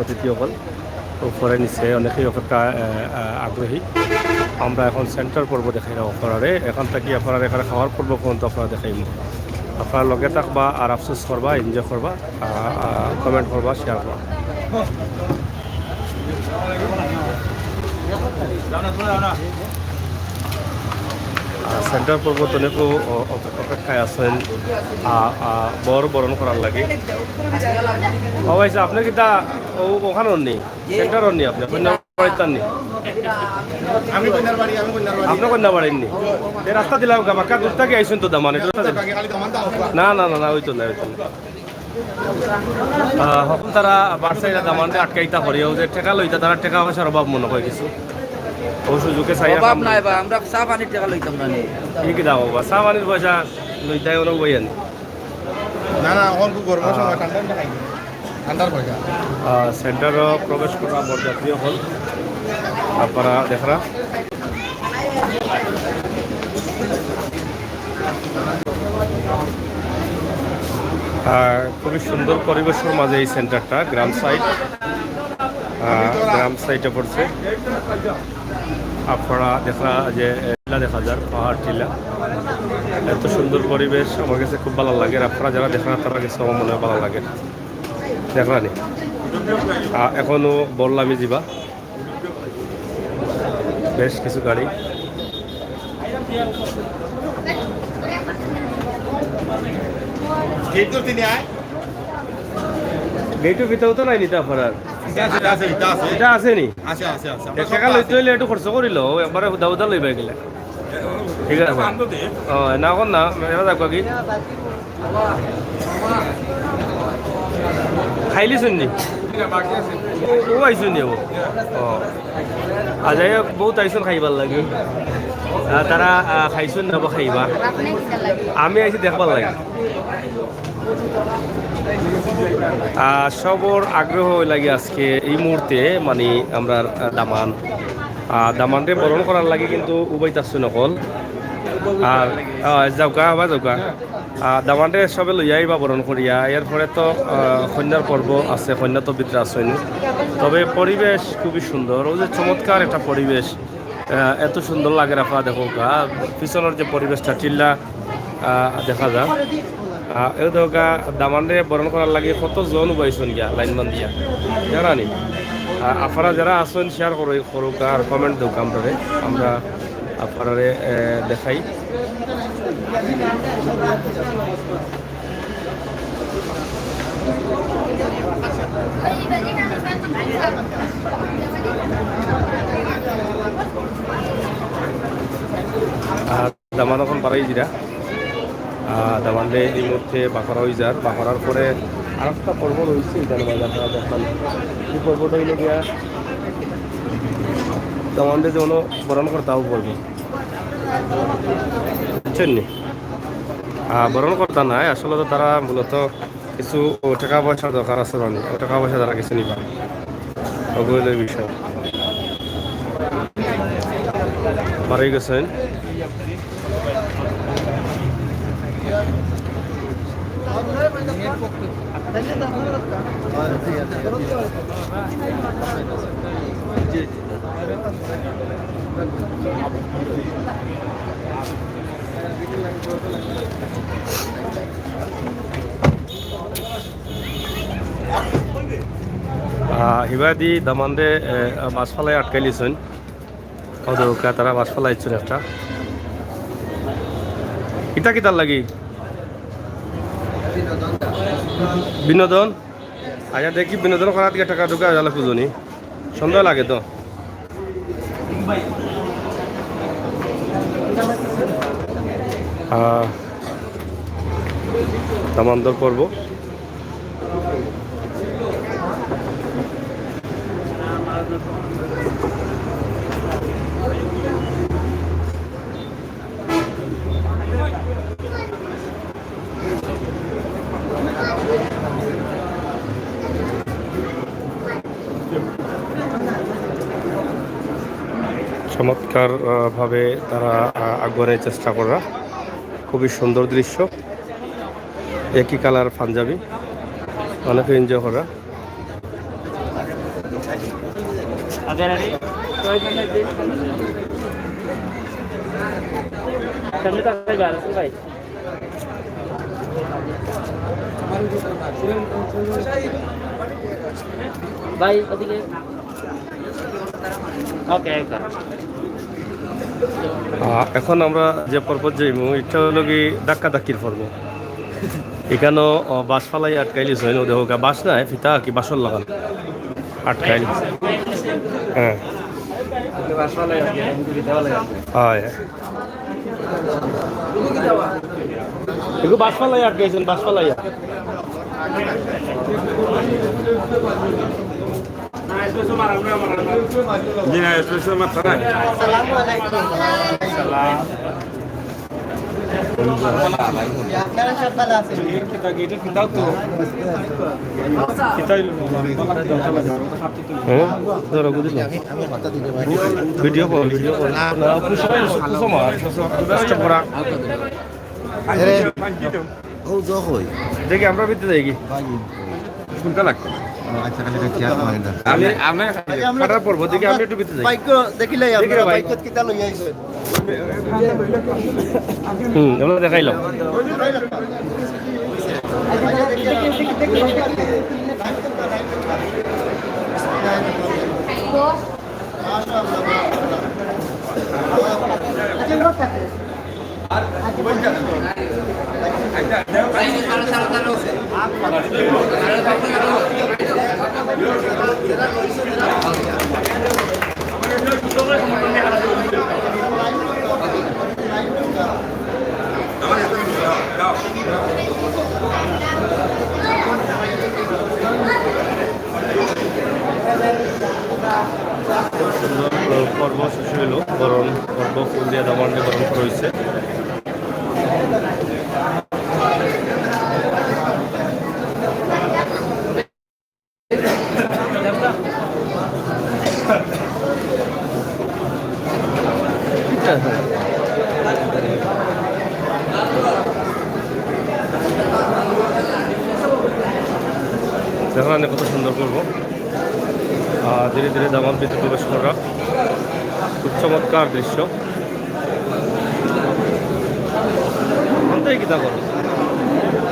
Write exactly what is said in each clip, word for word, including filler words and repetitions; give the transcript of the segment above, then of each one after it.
অতিথি অকল উপরে নিচে অনেকেই অপেক্ষা, আহ, আহ, আগ্রহী। আমরা এখন সেন্টার পর্ব দেখাইরাম আপনারারে। এখন থাকি আপনারারে এখানে খাওয়ার পর্ব পর্যন্ত আপনারারে দেখাইমু। আপনারা লগে থাকবা আর আফসোস করবা, এনজয় করবা, আহ, আহ, কমেন্ট করবা, শেয়ার করবা। আহ, সেন্টার পর্ব তো অনেকে অ-, অ-, অপেক্ষায় আছেন, আহ, আহ, বর বরণ করার লাগি। ও ভাই সাহেব, আপনি কিতা ও-, ওখানে নেই? সেন্টার নেই আপনি? কন্যাবাড়ির তার নেই? আমি কন্যার বাড়ি, আমি কন্যার বাড়ি। আপনি কন্যাবাড়ির নেই? এই রাস্তা দিলাম, বাক্কা দূর থাকি আইছেন তো দামান, এটা রাস্তা দিলাম। আগে খালি দামান দাও। না, না, না, না, ওই তো না, ওই তো না। আহ, হকল তারা বাচ্চাইরা দামানরে আটকাইতা করিয়াও যে টেকা লইতা, তারা টেকা পয়সার অভাব মনে হয় কিছু। ও সুযোগে চাইয়া অভাব কাম নাই বা, আমরা চা পানির টেকা লইতাম না নি। কি কি দাও বা? চা পানির পয়সা লইতাই ওরা বই আনি। না, না, এখন খুব গরমের সময়, আহ, ঠান্ডা ঠান্ডা খাই। ঠান্ডার পয়সা। আহ, সেন্টারও প্রবেশ করা বরযাত্রী হল। আপনারা দেখরা। আহ, খুবই সুন্দর পরিবেশের মাঝে এই সেন্টারটা, গ্রাম সাইড, আহ, গ্রাম সাইডে পড়ছে। আপনারা দেখরা যে টিলা দেখা যার, পাহাড় টিলা, এত সুন্দর পরিবেশ, আমার কাছে খুব ভালো লাগে। আর আপনারা যারা দেখরা, তারা কাছে আমার মনে হয় ভালো লাগে। দেখরা নি, আহ, এখনো বললামই যিবা। বেশ কিছু গাড়ি। গেটর ভিতরেও তো নাই নিতে আপনার। এটা আছে, এটা আছে, এটা আছে। এটা আছে নি? আছে, আছে, আছে। এক টেকা লইতে হইলে একটু খরচ করিল, একবারে উদা উদা লইবা গেলে। ঠিক আছে। ও, না, এখন না, এবার যাক বাকি। খাইলি শুননি? ও, ও আইসুন নি ও? ও। আজ আইয়া বহুত আইসুন খাইবার লাগি। আহ, তারা, আহ, খাইসুন না বা খাইবা? আপনি কিতা লাগে? আমি আইছি দেখবার লাগি। আহ, সবর আগ্রহ লাগে আজকে এই মুহূর্তে, মানে, আমরা, আহ, দামান, আহ, দামানরে বরণ করার লাগি কিন্তু উবাইত আছে নকল। আর, আহ, যাওকা, আবার যাওকা। আহ, দামানরে সবে লইয়া আইবা বরণ করিয়া। এরপরে তো, আহ, কন্যার পর্ব আছে, কন্যা তো ভিতরে আছে। তবে পরিবেশ খুবই সুন্দর, ওই যে চমৎকার একটা পরিবেশ। আহ, এত সুন্দর লাগে রাখা, দেখো গা, পিছনের যে পরিবেশটা, টিল্লা, আহ, দেখা যায়। আহ, এই দেখো গা, দামানরে বরণ করার লাগি কত জন উবাইছন গিয়া, লাইন বান্ধিয়া। জানা নি? আহ, আপনারা যারা আছেন, শেয়ার করো, করুক আর কমেন্ট দেউক আমরারে, আমরা আপনারারে, আহ, দেখাই। আর দামান এখন বাড়াই দিরা। আহ, দামানরে এই মুহূর্তে বাখরা হয়ে যার, বাখরার পরে আর একটা পর্ব রয়েছে, এখানে বাজার করা দেখলাম। এই পর্বটা হইল গিয়া দামানরে যেমন বরণ করতে হবে পর্ব। বুঝছেন নি? আহ, বরণ করতা নাই, আসলে তো তারা মূলত কিছু টেকা পয়সার দরকার আছে, মানে, ও টেকা পয়সা তারা কিছু নিবা, ওগুলো বিষয়। বাড়ি গেছেন। আহ, হিবাদি দামানরে, এ, বাস ফালাই আটকাইলিছইন। কত তারা বাস ফালাইছইন একটা। ইটা কিতার লাগি? বিনোদন? আচ্ছা, দেখি বিনোদন করার দিকে টাকা ঢুকা গেল খুঁজুনি। সন্দেহ লাগে তো। আহ, দামান্দর পর্ব। চমৎকার, আহ, ভাবে তারা, আহ, আগুয়ানির চেষ্টা করা। খুবই সুন্দর দৃশ্য। একই কালার পাঞ্জাবি, অনেকে এনজয় করা। আগে রেডি। সামনে তাকাই ভাই, রাসেল ভাই। ভাই, ওদিকে। ওকে, ওকে। আহ, এখন আমরা যে পর্বত যাইমু, এটা হলো কি ধাক্কা ধাক্কির পর্ব। এখানেও, আহ, বাঁশ ফালাই আটকাইলিছে, ওই দেখো, বাঁশ না, ফিতা আর কি, বাঁশর লাগান আটকাইলিছে। হ্যাঁ। হয়। এগু বাঁশ ফালাই আটকাইছেন, বাঁশ ফালাই। জি না, এসপ্রেসো মাত্র নাই। আসসালামু আলাইকুম। সালাম। আপনারা সব ভালো আছেন? কিতা, গেটে কিতাও তো। কিতাই হ্যাঁ? ধরো, বুঝলি? Video call, video call. না, কুসুম, কুসুম আর, কষ্ট করা। আরে, ও, যা কই। দেখি, আমরা ভিতরে যাই কি? কোনটা লাগবে? আচ্ছা, খালি একটা চেয়ার কমাই দাও। আমি, আমি ভাই, আমরা, কাটার পর্ব, দেখি, আমরা আমরা একটু ভিতরে যাই। বাইক দেখিলাই দেখি রে আপনারা ভাই। বাইক কিতা লইয়া আইছেন? হুম, আমরা দেখাইলাম। সুন্দর পর্ব শেষ হইল, বরণ পর্ব ফুল দিয়ে দামান্ডে বরণ করা হয়েছে। দেখেন কত সুন্দর করবো। আহ, ধীরে ধীরে দামান্দ ভিতরে প্রবেশ করা, খুব চমৎকার দৃশ্য। কোনটাই কিতা করো?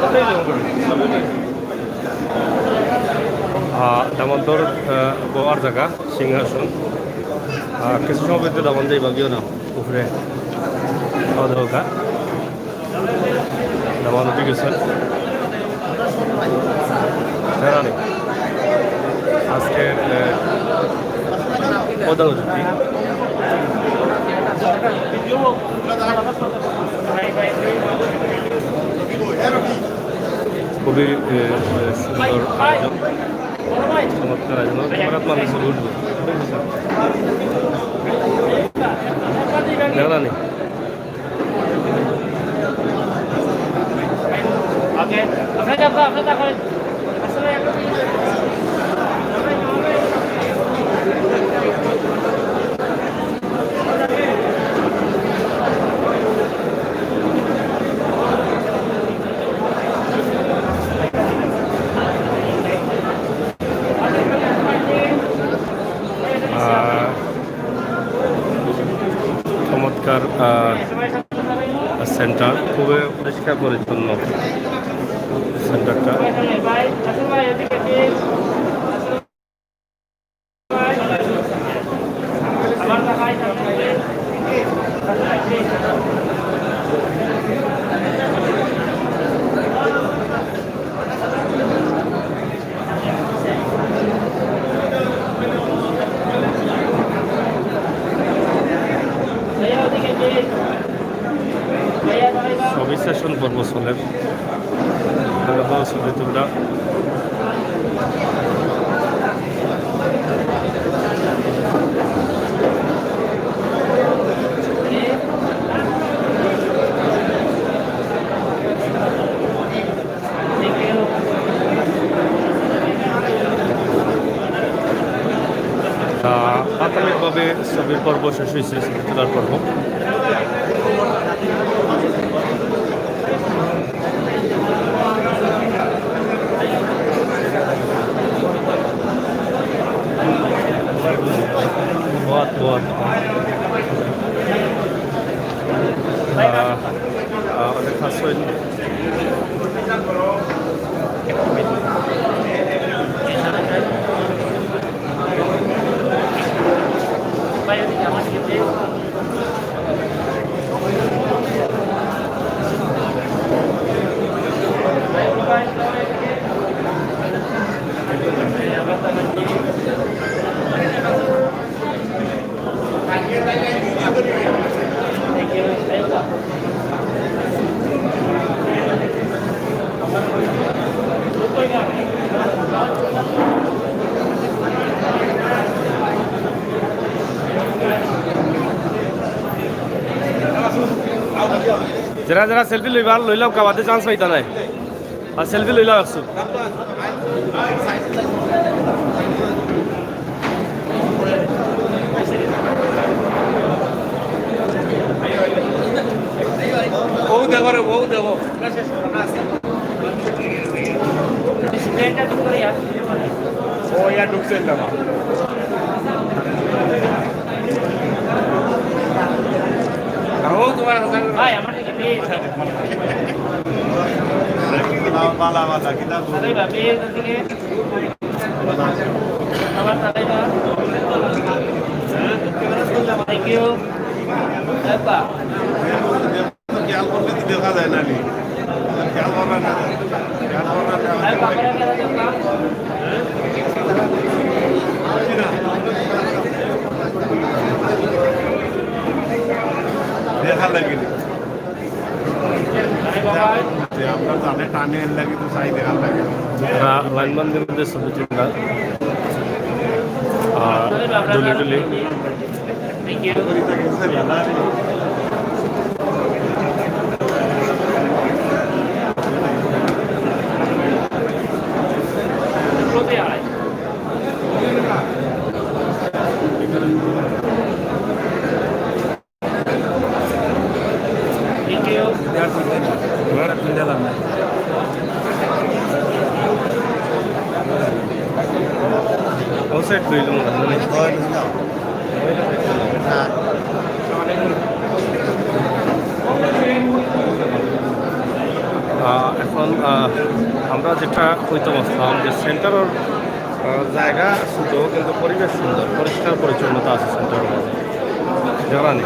কোনটাই জমা করো? আহ, দামান্দর, আহ, বওয়ার জাগা, সিংহাসন। আহ, কিছু সময় ভিতরে দামান্দ যাইবা গিও না, উপরে। খাওয়া দাওয়া খা। দামান্দ উঠি গেছেন। জানা নেই। আজকে, আহ, প্রধান অতিথি। খুবই, এ, এ, সুন্দর আয়োজন, চমৎকার আয়োজন। ক্যামেরাত মানুষ উঠবে। জানা নেই। আহ, চমৎকার, আহ, সেন্টার, খুবই পরিষ্কার পরিচ্ছন্ন সেন্টারটা। ছবি সেশন পর্ব চলের। ভালো ভালো ছবি তুলরা। আহ, প্রাথমিকভাবে ছবির পর্ব শেষ হয়েছে, ছবি তোলার পর্ব। যারা যারা সেলফি লইবার, লইলাও, কাবাতে চান্স পাইতা নাই। আর সেলফি লইলাও একশো। ও দেখো রে, ও দেখো। ও ইয়া ঢুকছে না। আর ও তোমার হাতে। বালা, বালা, কিতা বলবো? Thank you. খেয়াল করলে তো দেখা যায় না নি। খেয়াল করা না। খেয়াল করা না। দেখা লাগে নি। আমরা জানে টানে এর লাগে তো চাই দেখা লাগে। এরা লাইন বান্ধে মধ্যে ছবি তুললা। আর ডুলি ডুলি। Thank you. Thank you. ও সাইড রইল মনে হয়। আহ, এখন, আহ, আমরা যেটা কইতাম আসলাম যে সেন্টারর, আহ, জায়গা ছোট, কিন্তু পরিবেশ সুন্দর, পরিষ্কার পরিচ্ছন্নতা আছে সেন্টারর মাঝে। জানা নি,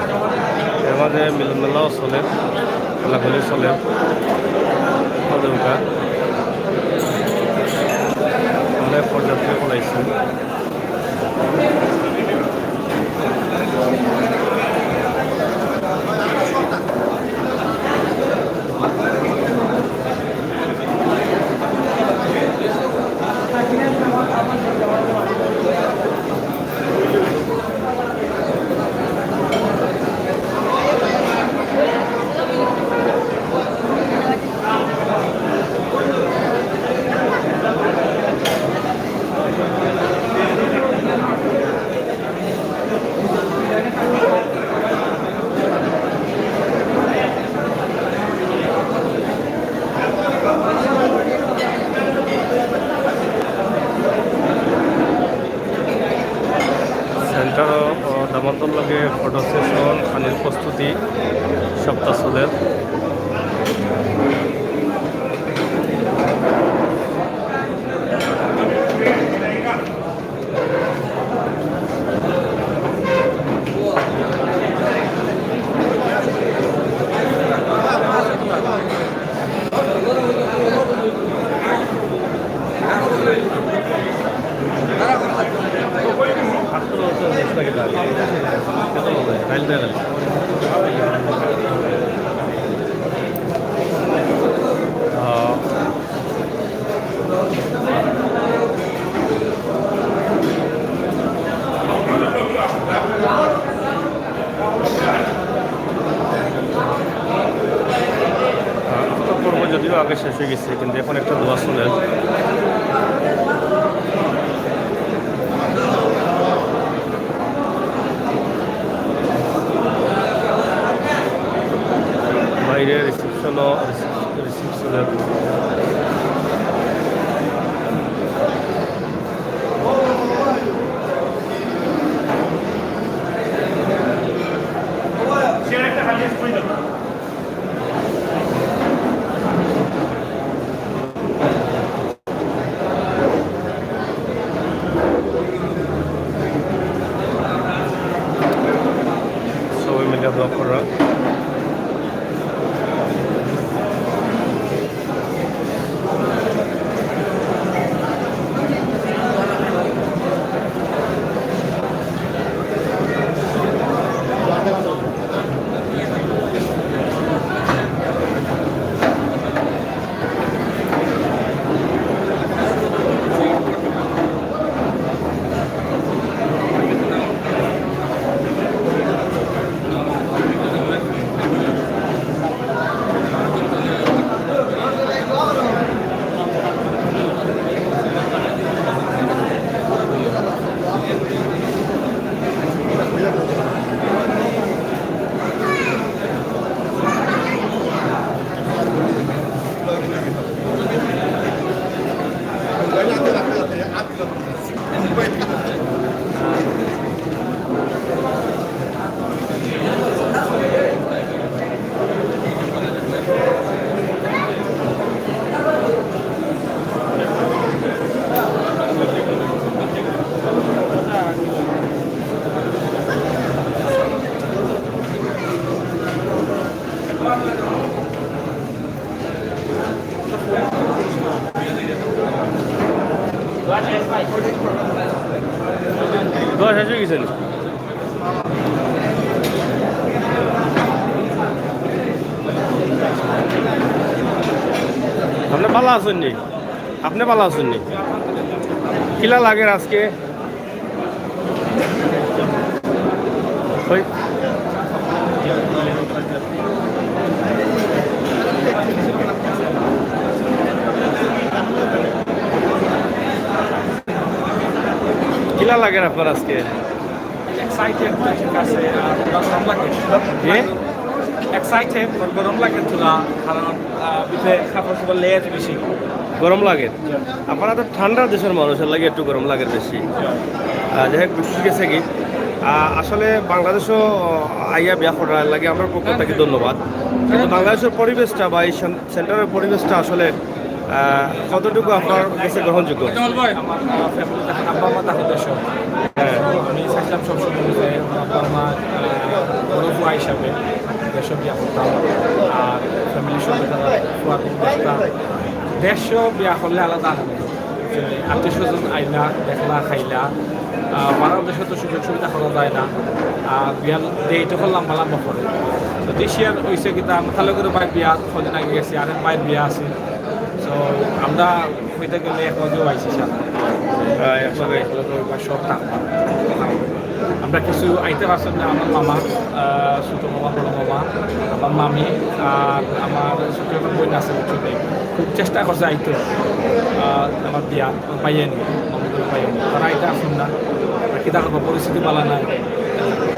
এর মাঝে মিলন মেলাও চলে, খেলাখুলি চলে, অনেক পর্যটক আইছে। সেন্টার ও দামান্দর লগে ফটো সেশন, পানির প্রস্তুতি, সপ্তাহ চলের। আহ, ইফতার পর্ব যদিও আগে শেষ হয়ে গেছে, কিন্তু এখন একটা দোয়া চলে। বাইরে রিসেপশনও, রিসেপশন দোয়া শেষ অই গেছে নি? আপনে ভালা আছইন নি? আপনে ভালা আছইন নি? কিলা লাগের আজকে? ওই। কিলা লাগের আপনার আজকে? Excited তো ঠিক আছে, আর গরম লাগে। এ? Excited, গরম লাগে থুড়া, কারণ, আহ, ভিতরে কাপড় চোপড় layer বেশি। গরম লাগে? আপনারা তো ঠান্ডা দেশর মানুষ, এর লাগি একটু গরম লাগে বেশি। আহ, যাই হোক, ঠিক আছে কি? আহ, আসলে বাংলাদেশো আইয়া বিয়া করার লাগি আমরার পক্ষ থাকি ধন্যবাদ। কিন্তু বাংলাদেশর পরিবেশটা বা এই সেন-, সেন্টারর পরিবেশটা আসলে, আহ, কতটুকু আপনার কাছে গ্রহণযোগ্য? আমার, আহ, family তে আব্বা আম্মা তারা দেশো। হ্যাঁ। আমি চাইছিলাম সবসময় যে আমার আব্বা আম্মা, আহ, বড় ফুয়া হিসাবে দেশো বিয়া করতাম। আর family সঙ্গে তারা ফুয়া দেখতাম। দেশো বিয়া করলে আলাদা আনন্দ। আত্মীয় স্বজন আইলা, দেখলা, খাইলা। আহ, বাংলাদেশো তো সুযোগ সুবিধা করা যায় না। আর বিয়ার date অখন লম্বা লম্বা করে। তো this year অইছে কিতা, আমার তালুকদার ভাইর বিয়া কদিন আগে গেছে, আরেক ভাইর বিয়া আছে। So, আমরা কইতে গেলে এক লগেউ আইছি সারা। হ্যাঁ, এক লগে। এক লগে বা সব থাকবা। আমরা কিছু আইতে পারছি না, আমার মামা, আহ, ছোট মামা, বড় মামা, আমার মামি, আর আমার ছোট একটা বোন আছে, ছোট। খুব চেষ্টা করছে আইতো, আহ, আমার বিয়া, পাইয়ানি, মামুদের পাইয়ানি। তারা আইতে পারছইন না। আর কিতা করবো, পরিস্থিতি ভালা নাই।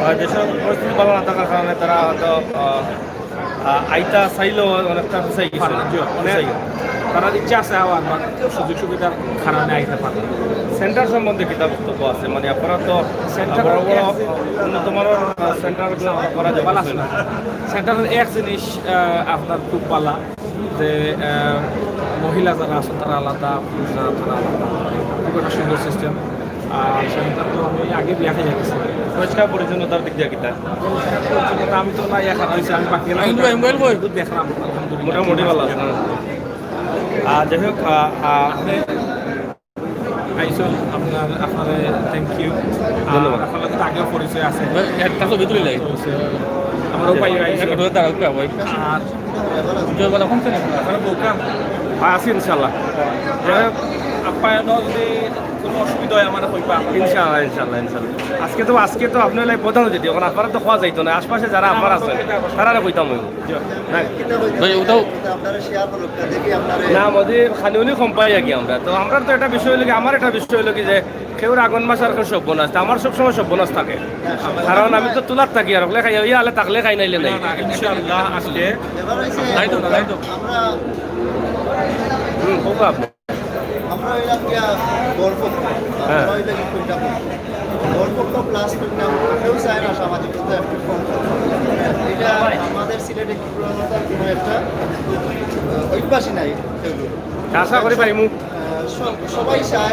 আর যেসব পরিস্থিতি ভালা না থাকার কারণে তারা হয়তো, আহ, আহ, আইতা চাইলেও অনেকটা পিছাই গেছে। পারে না, জি, অনেক পিছাই গেছে। তারার ইচ্ছা আছে আওয়ার, but সুযোগ সুবিধার কারণে আইতে পারে না। সেন্টার সম্বন্ধে কিতা বক্তব্য আছে? মানে, আপনারা তো সেন্টার বড় বড় এক উন্নত মানের, আহ, সেন্টার করা যাবে। ভালা আছে না? সেন্টারর এক জিনিস, আহ, আপনার খুব ভালা যে, আহ, মহিলা যারা আছেন তারা আলাদা, পুরুষ যারা তারা আলাদা। খুব একটা সুন্দর system। আর সেন্টার তো আমি আগে বিয়া খাইয়া গেছি। পরিষ্কার পরিচ্ছন্নতার দিক দিয়ে কিতা? পরিষ্কার পরিচ্ছন্নতা আমি তো না ইয়া খারাপ হয়েছে, আমি বাকি এলাকা আমি বলবো, আমি বলবো। শুধু দেখলাম, আলহামদুলিল্লাহ। মোটামুটি ভালা আছে, হ্যাঁ। আর যাই হোক, আহ, আহ, আপনি আইসন, আপনার, আপনারে thank you। আর ধন্যবাদ। আপনার লগে তো আগেও পরিচয় আছে। ভাই, একটা ছবি তুলি লাই। তো সে, আমারও ভাই আইসন। একটা দাঁড়াও, ভাই। আর জয় বালা, কোন চ্যানেল? আপনার বউকা? হ্যাঁ, আছি ইনশাআল্লাহ। যাই হোক, আপ্যায়নও যদি কোনো অসুবিধা হয়, আমারে কইবা। ইনশাআল্লাহ, ইনশাআল্লাহ, ইনশাআল্লাহ। আজকে তো, আজকে তো আপনি হলে প্রধান অতিথি, এখন আপনারা তো খাওয়া যাইতো না, আশপাশে যারা আপনারা আছেন, তারারে কইতাম হইব। হ্যাঁ। ভাই, ওটাও আপনারা শেয়ার করুন, দেখি আপনারা। না, মোদি খানি উনি কম পাই আর কি আমরা। তো আমরা তো একটা বিষয় হইলো কি, আমার একটা বিষয় হইলো কি যে কেউর আগন মাস আর কেউ সব বোনাস, আমার সব সময় সব বোনাস থাকে। কারণ আমি তো তুলার থাকি আর ওগুলো খাই, ওই আলে থাকলে খাই, নাইলে নাই। না, না, ইনশাআল্লাহ আসলে এবার হইছে তাই তো, তাই তো। আমরা হুম, খুব ভালো। আমরা হইলাম গিয়া গর্ব। হ্যাঁ। আমরা হইলাম গিয়া কইতাম। গর্ব তো প্লাস কইতাম। কেউ চায় না সামাজিকতা একটু কম। এটা আমাদের সিলেটে কি পুরানো তার কোনো একটা, আহ, অভ্যাসই নাই এগুলো। আশা করি পাইমু। আহ, সব-, সবাই চায়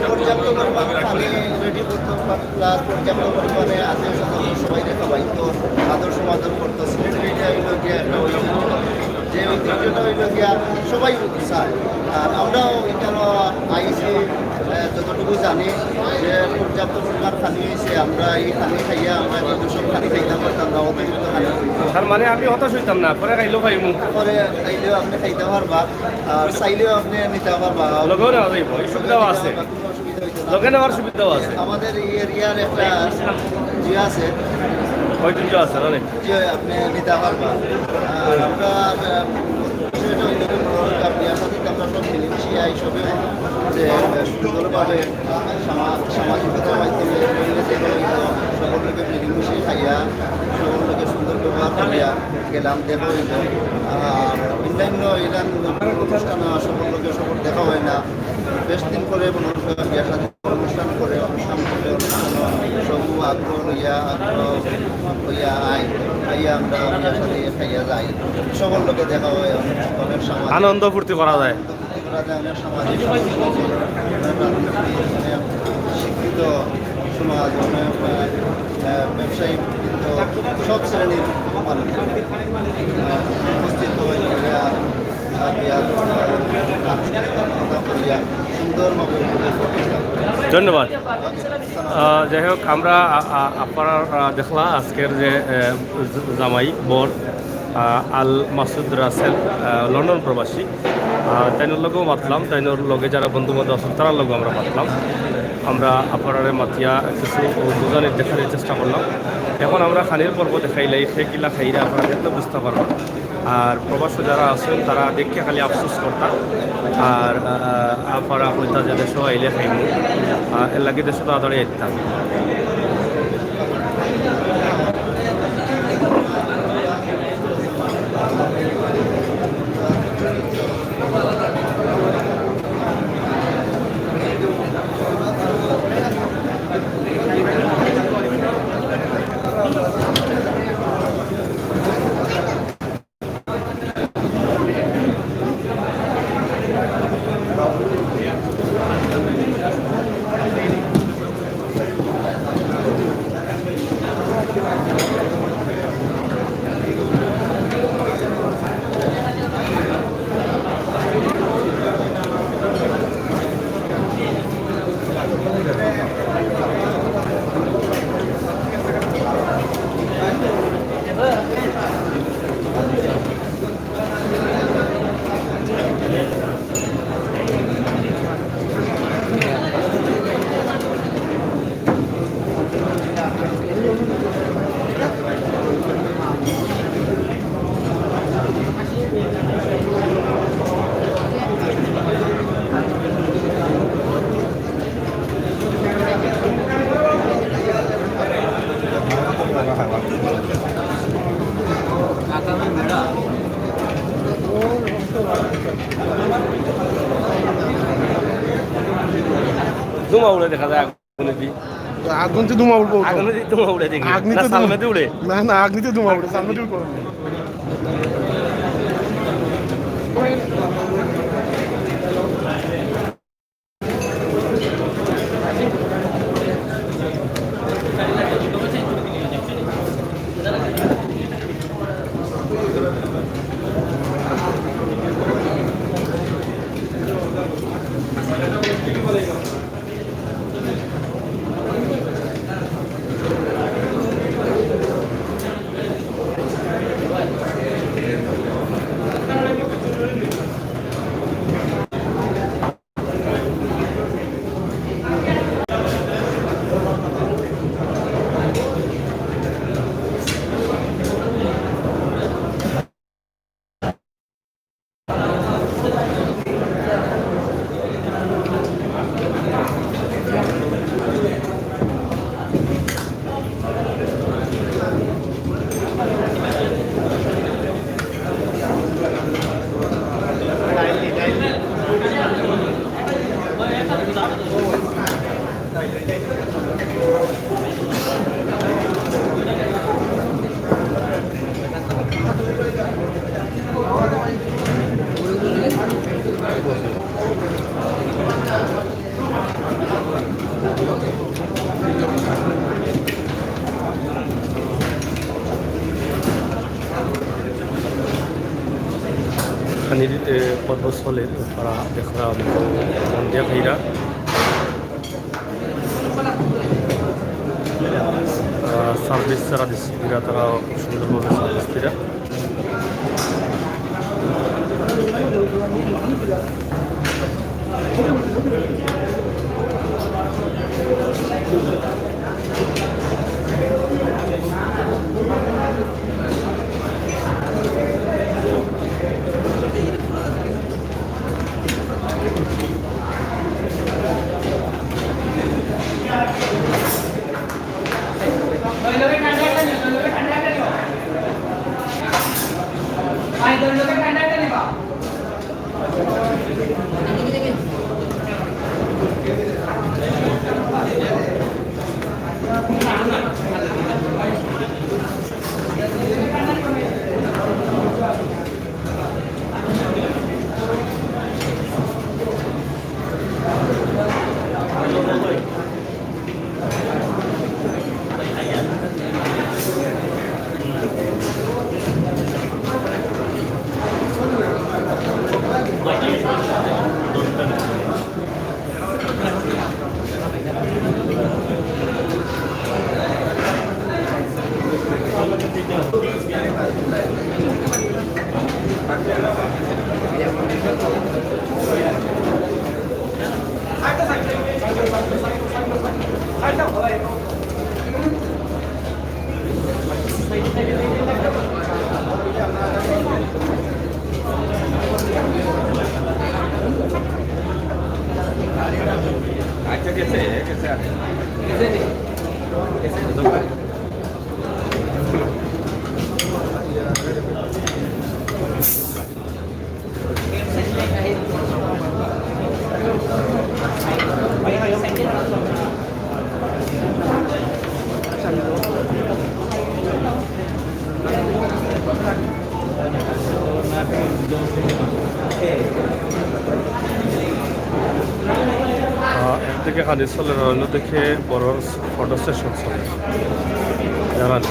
পর্যাপ্ত পরিমাণ পানি রেডি করতে হবে, প্লাস পর্যাপ্ত পরিমাণে আত্মীয় স্বজন সবাই খাওয়াই তো আদর সমাদর করতো। সিলেটের এটা হইলো গিয়া একটা ঐতিহ্য, যে ঐতিহ্যটা হইলো গিয়া সবাই চায়। আর আমরাও এখানে আইছি, আহ, যতটুকু জানি যে পর্যাপ্ত পরিমাণ পানি হয়েছে, আমরা এই পানি খাইয়া আমরা কিন্তু সব পানি খাইতাম পারতাম না, অতিরিক্ত পানি। তার মানে আমি হতাশ হইতাম না, পরে খাইলেও পাইমু। পরে খাইলেও আপনি খাইতে পারবা। আর চাইলেও আপনি নিতে পারবা। লগেও নেওয়া যাইব, এই সুবিধাও আছে। কোনো অসুবিধা হইতো না। লগে নেওয়ার সুবিধাও আছে। আমাদের এই এরিয়ার একটা ইয়ে আছে। ঐতিহ্য আছে, না নি? জি, আপনি নিতে পারবা। আর আমরা, আহ, বিষয়টা হইলো কি, আমরা বিয়ার সাথে আমরা সব মিলেমিশে আই, সবে যে, আহ, সুন্দরভাবে সামা-, সামাজিকতার মাধ্যমে মিলেমিশে হইতো, সকল লোকে মিলেমিশে খাইয়া, সকল লোকে সুন্দর ব্যবহার করিয়া গেলাম, দেখা হইল। আর অন্যান্য এলান অনুষ্ঠান সকল লোকে সকল দেখা হয় না, বেশ দিন পরে মনে হয় বিয়া শাদী অনুষ্ঠান করে, অনুষ্ঠান করে, অনুষ্ঠান সব আগ্রহ লইয়া, আগ্রহ লইয়া আই, আইয়া আমরা বিয়া শাদী খাইয়া যাই, সকল লোকে দেখা হয়, অনেক সামাজিক আনন্দ ফুর্তি করা যায়। করা যায়, অনেক সামাজিক সংগঠন, অনেক রাজনীতি, অনেক শিক্ষিত সমাজ, অনেক, আহ, আহ, ব্যবসায়ী বৃন্দ, সব শ্রেণীর মানুষ, আহ, উপস্থিত হয়ে, আহ, ধন্যবাদ। আহ, যাই হোক, আমরা, আ-, আ-, আপনারা, আহ, দেখলা আজকের যে, আহ, জ-, জামাই বর, আহ, আল মাসুদ রাসেল, আহ, লন্ডন প্রবাসী। আহ, তাইনর লগেও মাতলাম, তাইনর লগে যারা বন্ধু বান্ধব আছইন, তারার লগেও আমরা মাতলাম। আমরা আপনারারে মাতিয়া কিছু বুঝানির, দেখানির চেষ্টা করলাম। এখন আমরা খানির পর্ব দেখাইলাই, সে কিলা খাইরা আপনারা দেখলে বুঝতা পারবা। আর প্রবাসী যারা আছইন, তারা দেখিয়া খালি আফসোস করতা। আর, আহ, আপনারা কইতা যে দেশো আইলে খাইমু, আহ, এর লাগি দেশো তাড়াতাড়ি আইতা। ধুমা উড়ে দেখা যায় আগুনেদি। আগুন তো ধুমা উড়বো তো। আগুনেদি ধুমা উড়ে দেখি। আগুন না, তো ধুমা। সালমেদি উড়ে। না, না, আগুন তো ধুমা উড়ে, সালমেদি উড়বো। খানির, এ, পর্বস্থলের পারা দেখরা মন দিয়া খাইরা। আহ, সার্ভিস যারা দিছে, এরা তারা খুব সুন্দরভাবে সার্ভিস দিরা। আহ, একদিকে খানি চলে, অন্যদিকে বড় ফটো সেশন চলে। জানান।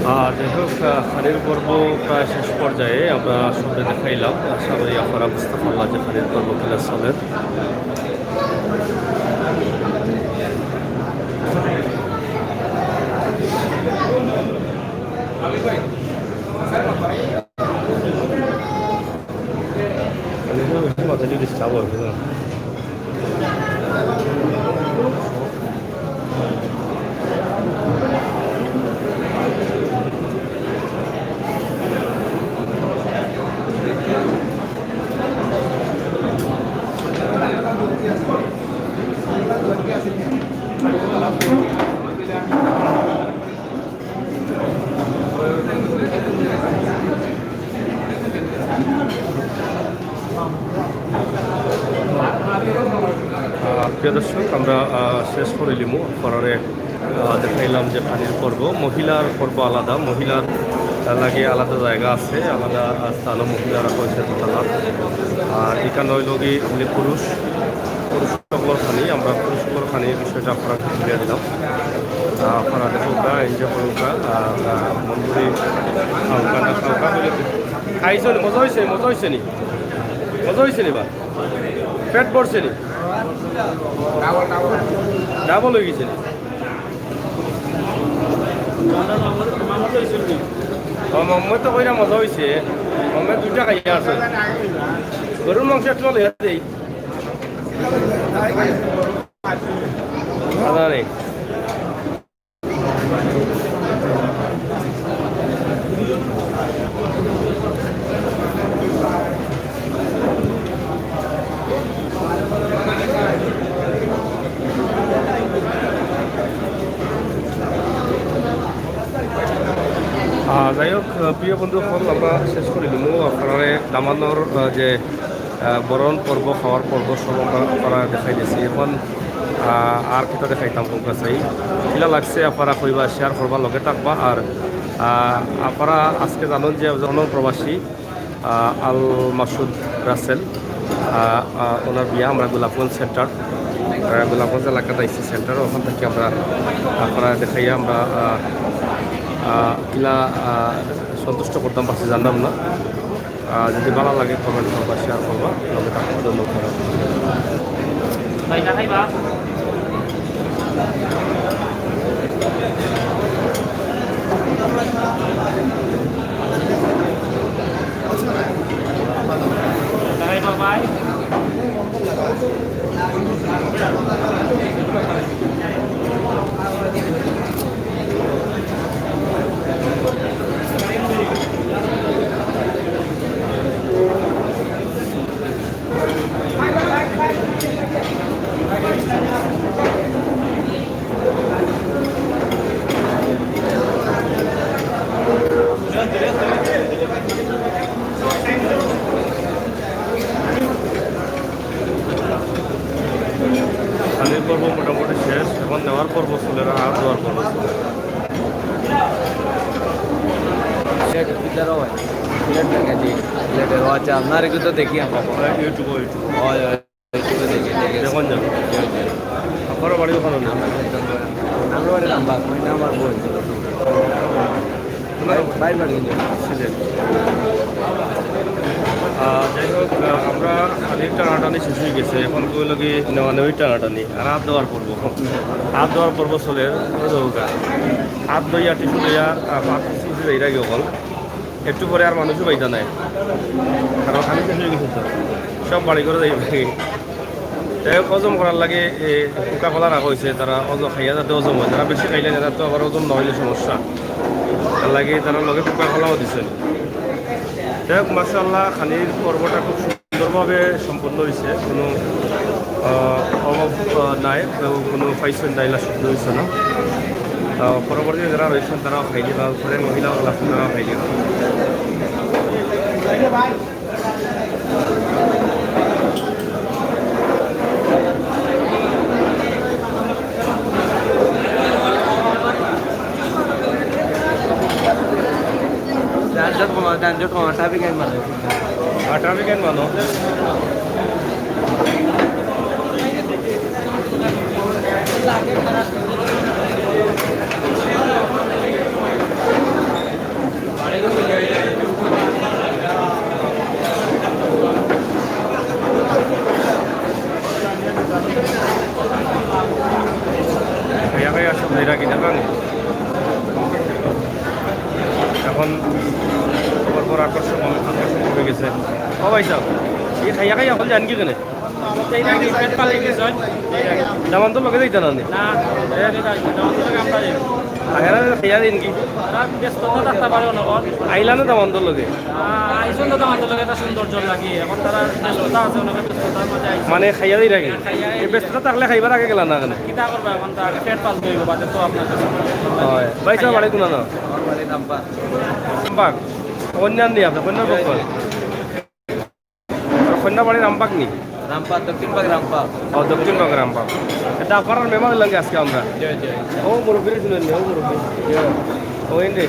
আহ, যাই হোক, আহ, খানির পর্ব প্রায় শেষ পর্যায়ে। আমরা সামনে দেখাইলাম, আশা করি আপনারা বুঝতে পারলা যে খানির পর্ব কিলা চলের। আহ, প্রিয় দর্শক, আমরা, আহ, শেষ করিলিমু। আপনারারে, আহ, দেখাইলাম যে খানির পর্ব, মহিলার পর্ব আলাদা, মহিলার, আহ, লাগি আলাদা জায়গা আছে, আলাদা, আহ, স্থানও মহিলারা হয়েছে দোতলা। আর এখানে হইল কি, মানে, পুরুষ, পুরুষ সকলর খানি, আমরা পুরুষ সকলর খানি এই বিষয়টা আপনারারে তুলিয়া দিলাম। আহ, আপনারা দেখউক্কা, enjoy করউক্কা, আহ, আহ, মন ভরি খাউক্কা, না খাউক্কা। খাইছো নি? মজা হইছে? মজা হইছে নি? মজা হইছে নি বা? পেট ভরছে নি? ডাবল হয়ে গেছে নি? ও, মোহাম্মদ তো কইরা মজা হইছে। মোহাম্মদ দুইটা খাইয়া আছে। গরুর মাংস একটা লইয়া দেই। আদা নেই। আহ, যাই হোক, আহ, প্রিয় বন্ধু সকল, আমরা শেষ করিলিমু। আপনারারে দামান্দর, আহ, যে, আহ, বরণ পর্ব, খাওয়ার পর্ব সব আমরা, আপনারারে দেখাই দিছি। এখন, আহ, আর কিতা দেখাইতাম, কোন কাছে কিলা লাগছে, আপনারা কইবা, share করবা, লগে থাকবা। আর, আহ, আপনারা আজকে জানইন যে, জনপ্রবাসী আহ, আল মাসুদ রাসেল, আহ, আহ, ওনার বিয়া আমরা গোলাপগঞ্জ সেন্টার, আহ, গোলাপগঞ্জ এলাকাত আইছি সেন্টার, ওখান থাকি আমরা আপনারারে দেখাইয়া আমরা, আহ, আহ, কিলা, আহ, সন্তুষ্ট করতাম পারছি জানলাম না। আহ, যদি ভালা লাগে comment করবা, share করবা, লগে থাকবা। ধন্যবাদ। খানির পর্ব মোটামুটি শেষ, এখন নেওয়ার পর্ব চলে, আর দেওয়ার পর্ব চলে। প্লেট ভিতরে হয়, প্লেট লাগে জি, প্লেটের। ও আচ্ছা, আপনার একটু তো দেখি আমরা। YouTube, YouTube। হয়, হয়। দেখুন যান। আপনার বাড়ি ওখানে না? আমার বাড়ি রামবাগ, ওই না আমার বোন। সিলেট। আহ, যাই হোক, আহ, আমরা খানির টানাটানি শেষ অই গেছে, এখন কই লাগি নেওয়া নেওয়ার টানাটানি, আর আত দেওয়ার পর্ব। আত দেওয়ার পর্ব চলের, ওই দেখউক্কা। আত ধইয়া, টিস্যু লইয়া, আহ, আত টিস্যু লইয়া যাইরাগি অকল। একটু পরে আর মানুষও পাইতা নায়, কারণ খানি শেষ অই গেছে তো, সব বাড়ি ঘরো যাইবা। যাই হোক, হজম করার লাগি, এ, কোকা কোলা রাখা অইছে, তারা হজম খাইয়া যাতে হজম অয়, তারা বেশি খাইলে তারা তো আবার হজম না অইলে সমস্যা, তার লাগি তারা লগে কোকা কোলাও দিছে। যাই হোক, মাশাআল্লাহ, খানির পর্বটা খুব সুন্দরভাবে সম্পন্ন অইছে, কোনো, আহ, অভাব, আহ, নাই, কেউ কোনো পাইছইন না, ইলা শব্দ অইছে না। তো পরবর্তীতে যারা রইছইন তারাও খাইলিবা, উপরে মহিলা অকল আছইন তারাও খাইলিবা। যানজট কমা, যানজট কমা, traffic আইন মানো। আর traffic আইন মানো। খাইয়া খাইয়া সব যাইরাগি না, কারণ এখন পরপর আকর্ষণ, আকর্ষণ অই গেছে। ও ভাই সাহেব, ই খাইয়া খাইয়া অকল যাইন কিখানে? দামান্দর লগে যাইতা না নি? না, এ, দামান্দর লগে আমরা যাই। আহেরা খাইয়া যাইন কি? তারা ব্যস্ততা থাকতে পারে অনবর। আইলা না দামান্দর লগে? আহ, আইছইন তো দামান্দর লগে একটা সৌন্দর্য লাগে। এখন তারা ব্যস্ততা আছে, অনেক ব্যস্ততার মাঝে আইছইন। মানে খাইয়া যাইরাগি? খাইয়া এই ব্যস্ততা থাকলে খাইবার আগে গেলা না কেনে? কিতা করবা এখন, তার পেট পালতে অইবো, বাদে তো আপনার কাছে। অয়। ভাই সাহেব, বাড়ি কুনানো? আমার বাড়ি রামপাল। রামপাল। কইন্যার নি আপনে? কইন্যার পক্ষ? কইন্যা বাড়ি রামপাল নি? রামপাল, দক্ষিণ পাক রামপাল। ও, দক্ষিণ পাক রামপাল। ইটা আপনারার মেহমান অইলাম আজকে আমরা। জি, জি। ও, মুরব্বিরে চিনইন নি, ও মুরব্বি। জি। ও, ইন রে।